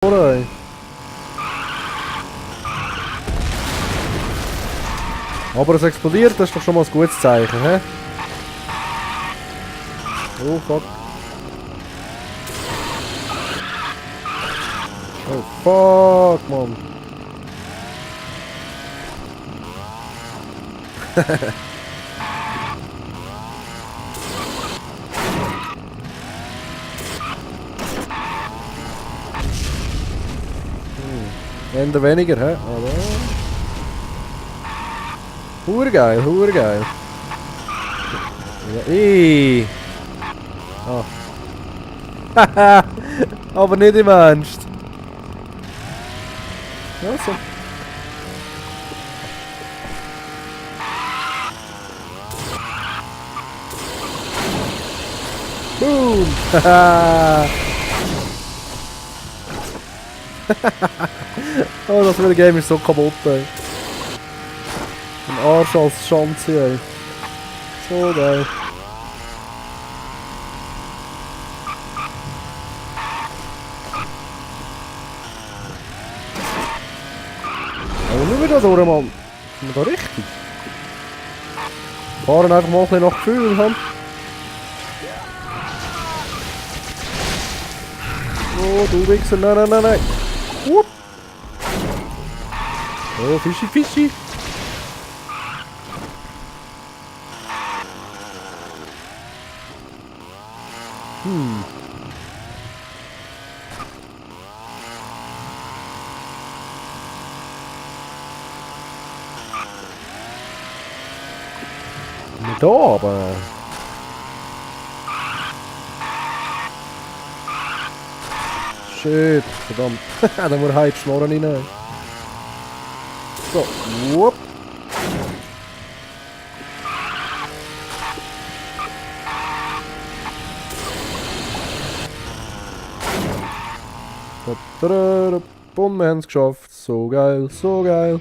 Ey. Aber es explodiert, das ist doch schon mal ein gutes Zeichen, hä? Oh fuck. Oh fuck, Mann. Ende weniger, hä? Aber... Urgeil, urgeil. Ja, Ah. Aber nicht im Ernst. Ja, so. Boom! Oh, das wilde Game ist so kaputt, ey. Ein Arsch als Schanze, ey. So geil. Aber nur wieder durch, Mann. Sind wir da richtig? Fahren einfach mal ein bisschen nach Gefühl, haben. Oh, du Wichser, nein, nein, nein, nein. Oh, Fischi, Fischi. Da, aber... Shit, verdammt. Da muss er die Schnorren rein. So, whoop. Bumm, wir haben es geschafft. So geil, so geil.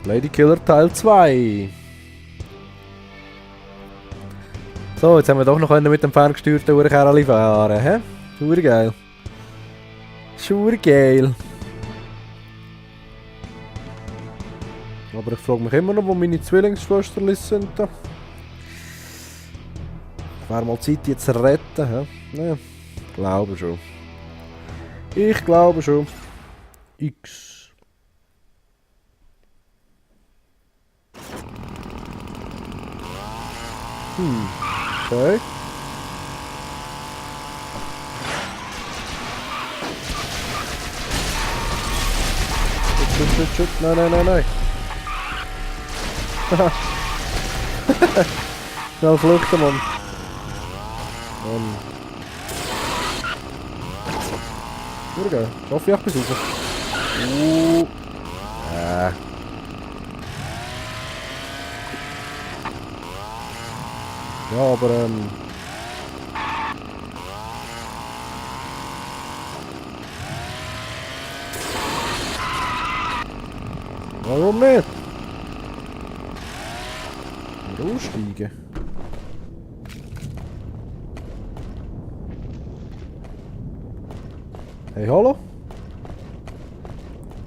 Lady Killer Teil 2. So, jetzt haben wir doch noch mit dem ferngesteuerten Urkerli fahren, hä? Urgeil. Schurgeil. Aber ich frage mich immer noch, wo meine Zwillingsschwesterchen sind. Da. Wäre mal Zeit, die zu retten, hä? Ja, glaube schon. Ich glaube schon. X. Okay. Shit. Nein, nein, nein, nein. Schnell flüchten, Mann. Urgeil. Schaffe ich auch bis rauf. Ja, aber warum nicht? Aussteigen. Hey, hallo?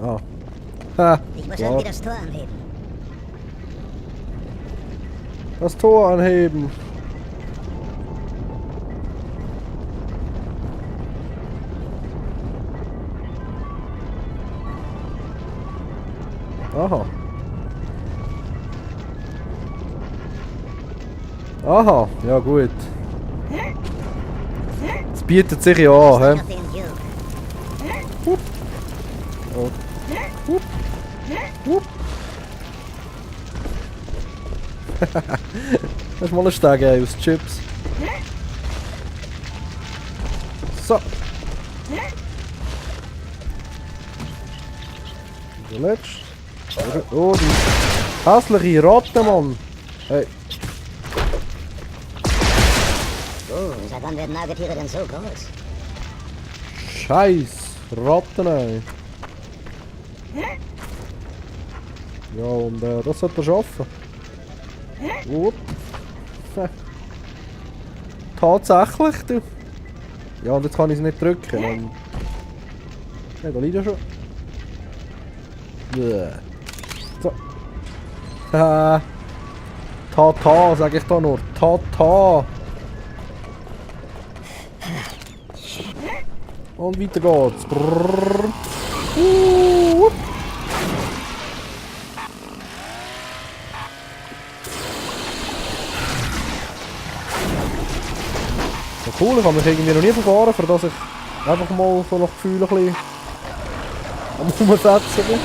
Ah. Ha. Ich muss irgendwie das Tor anheben. Das Tor anheben. Aha. Aha, ja gut. Es bietet sich ja an, hä? Hup. Oh. Hup. Hup. Das ist mal ein Steg aus Chips. So. Der letzte. Oh, die hässliche Ratte, Mann. Hey. Seit wann werden Nagetiere denn so groß? Scheiß Ratten, ey. Ja, und das sollte er schaffen. Tatsächlich, du. Ja, und jetzt kann ich es nicht drücken. Und... Ja, da liegt ja schon. Bäh. So. Haha. Tata, sag ich da nur. Tata. Und weiter geht's. Brrr. So cool, ich habe mich irgendwie noch nie verfahren, für dass ich einfach mal so nach Gefühl ein bisschen am Umsetzen bin.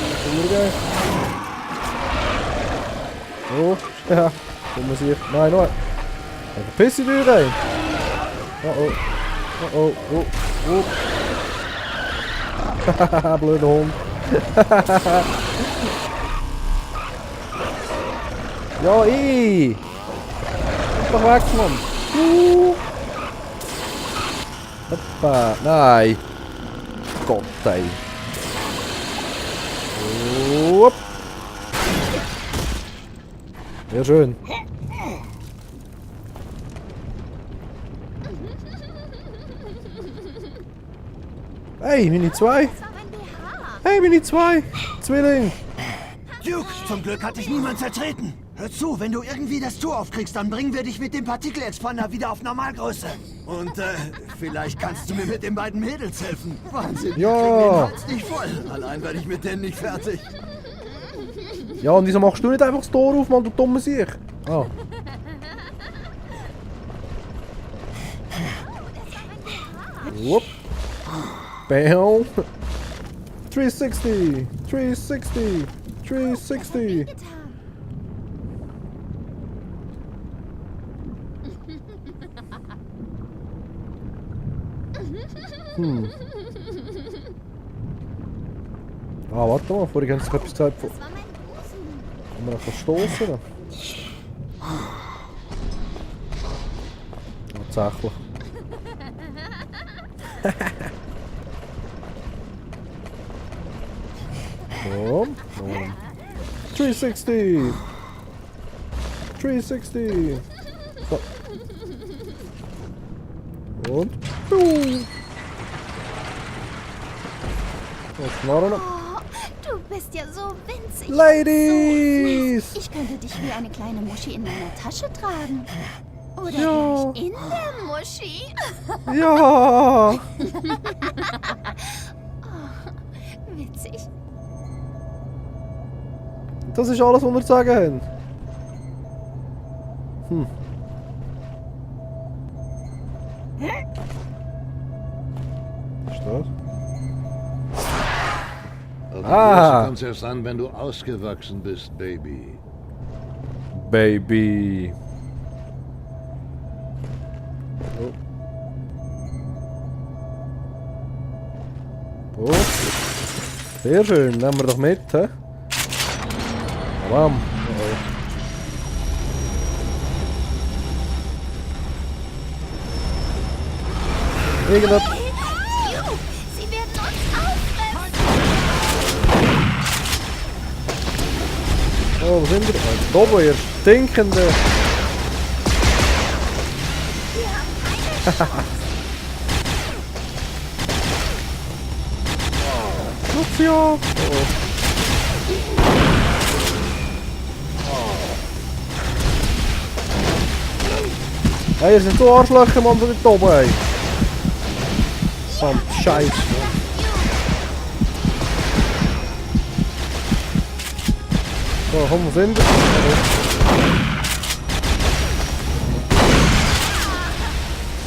Oh, ja, kommen wir sich. Nein, noch. Verpiss dich rein. Oh oh. Oh oh, oh, oh. Hahaha, blöder Hund. Ja, Komm doch weg, Mann. Hoppa. Nein. Gott, ey. Upp. Sehr schön. Hey, meine zwei. Hey, meine zwei. Zwilling. Duke, zum Glück hat dich niemand zertreten. Hör zu, wenn du irgendwie das Tor aufkriegst, dann bringen wir dich mit dem Partikel-Expander wieder auf Normalgröße. Und vielleicht kannst du mir mit den beiden Mädels helfen. Wahnsinn, Ja. wir kriegen den Hals nicht voll. Allein werde ich mit denen nicht fertig. Ja, und wieso machst du nicht einfach das Tor auf, Mann, du dumme Sieg? Ah. Wupp. Bam. 360. 360. 360. Ah, warte mal, vorhin haben sie etwas gesagt. Das war mein Busen. Haben wir noch verstoßen? Tatsächlich. Komm. 360. 360. So. Und. Was machen wir? Oh, du bist ja so winzig. Ladies! So süß. Ich könnte dich wie eine kleine Muschi in meiner Tasche tragen. Oder Ja. gleich in der Muschi. Ja! Witzig. Das ist alles, was wir zu sagen haben. Was ist das? Auf die Ah. Größe kommt's erst an, wenn du ausgewachsen bist, Baby. Baby. Oh. Oh. Sehr schön, nehmen wir doch mit, hä? Bam. Irgendwas. Juh, sie werden uns auffressen. Oh, wo sind wir? Da oben, ihr stinkende. Wir haben keine Chance. Lucia! Oh. Hey, ihr seid so Arschlöcher, Mann, von dort oben, ey. Verdammt, Scheiße. So, komm, wo sind wir?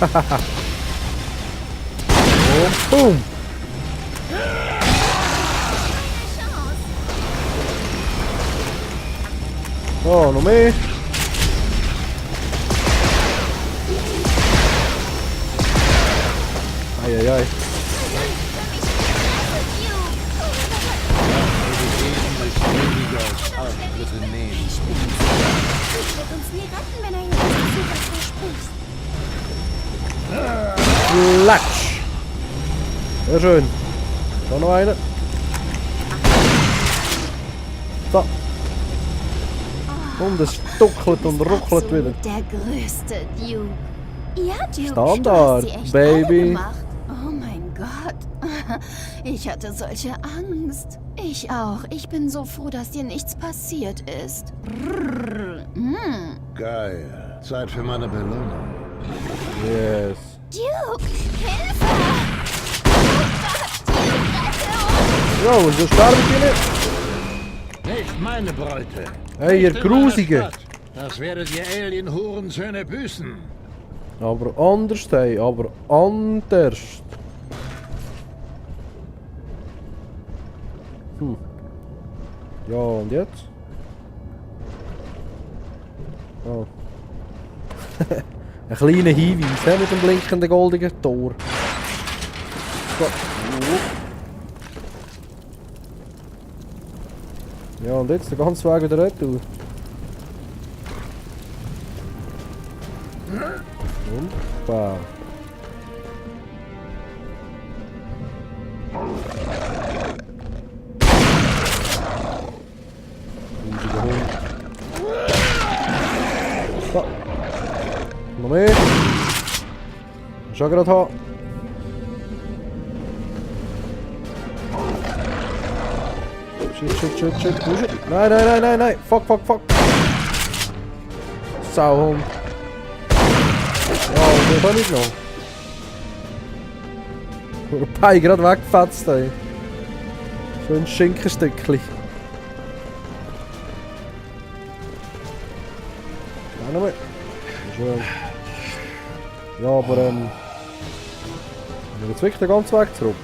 Hahaha. Und boom! Oh, noch mehr. Eieiei. Ich wird uns nie retten, wenn er hier so was verspricht. Klatsch! Sehr schön. Da noch eine. So. Und es stuckelt und ruckelt wieder. Der größte Duke. Ja, Duke. Standard, du hast sie echt Baby. alle gemacht. Ich hatte solche Angst. Ich auch. Ich bin so froh, dass dir nichts passiert ist. Brrr. Geil. Zeit für meine Belohnung. Yes. Duke, Hilfe! Ja, und so sterben die nicht. Nicht meine Bräute. Hey, ihr Nicht in meiner Grusige. Stadt. Das werdet ihr Alien-Hurensöhne büßen. Aber anders, hey, aber anders. Ja, und jetzt? Oh. Ein kleiner Hinweis, he, mit dem blinkenden goldenen Tor. So. Ja, und jetzt den ganzen Weg wieder retour. Wunderbar. Riesiger Hund. So. Noch mehr. Schon gerade haben. Shit. Wo ist er? Nein. Fuck. Sauhund. Ja, und den kann ich noch. Der Pai gerade weggefetzt, ey. Schön ein Schinkenstückchen. Ja, nochmal. Schön. Ja, aber jetzt wirklich den ganzen Weg zurück.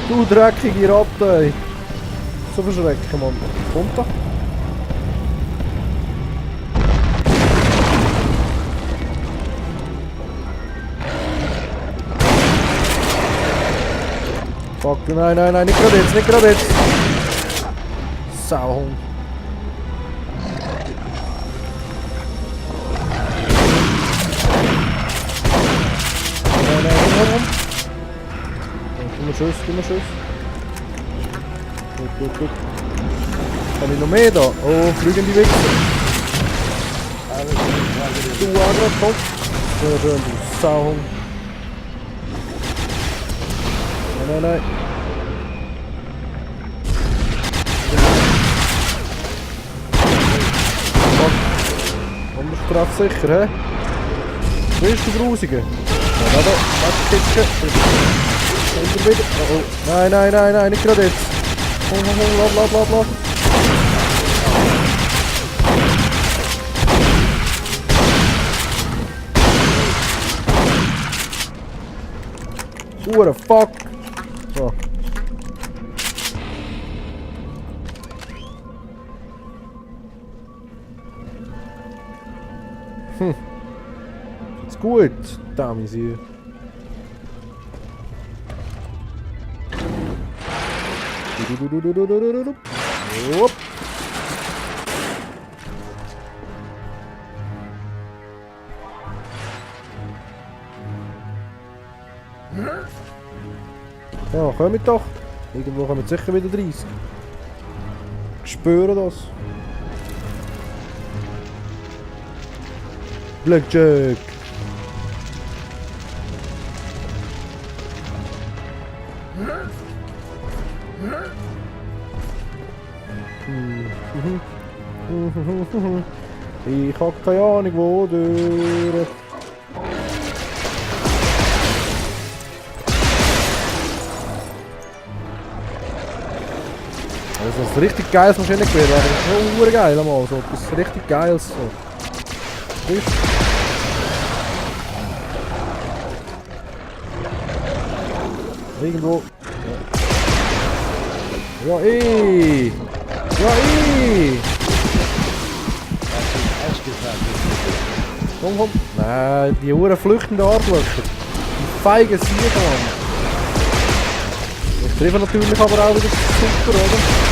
Du dreckige Ratte, ey. So verschrecken, Mann. Kommt da? Fuck, nein, nicht gerade jetzt. Sauhund. Nein. Gib mir Schuss. Gut. Kann ich noch mehr da? Oh, fliegen die Wichser. Du Agra, komm. Sehr schön, du Sauhund. Nein. Anders treffsicher, hä? Wo ist der Grusige? Ja, da, kicken. Wieder. Oh. Nein, nicht gerade jetzt. Lauf. What the fuck? So. Ist gut, Damis hier. Upp. Ja, kommt doch. Irgendwo kommen sicher wieder 30. Ich spüre das. Blackjack. Ich hab keine Ahnung, wo durch. Also das richtig geiles Maschinengewehr wäre schon urgeil einmal, so etwas richtig geiles. So. Irgendwo. Ja, Komm. Nein, die Uhren flüchtenden Arschlöcher. Die feigen Sieger, Mann. Ich treffe natürlich aber auch wieder super, oder?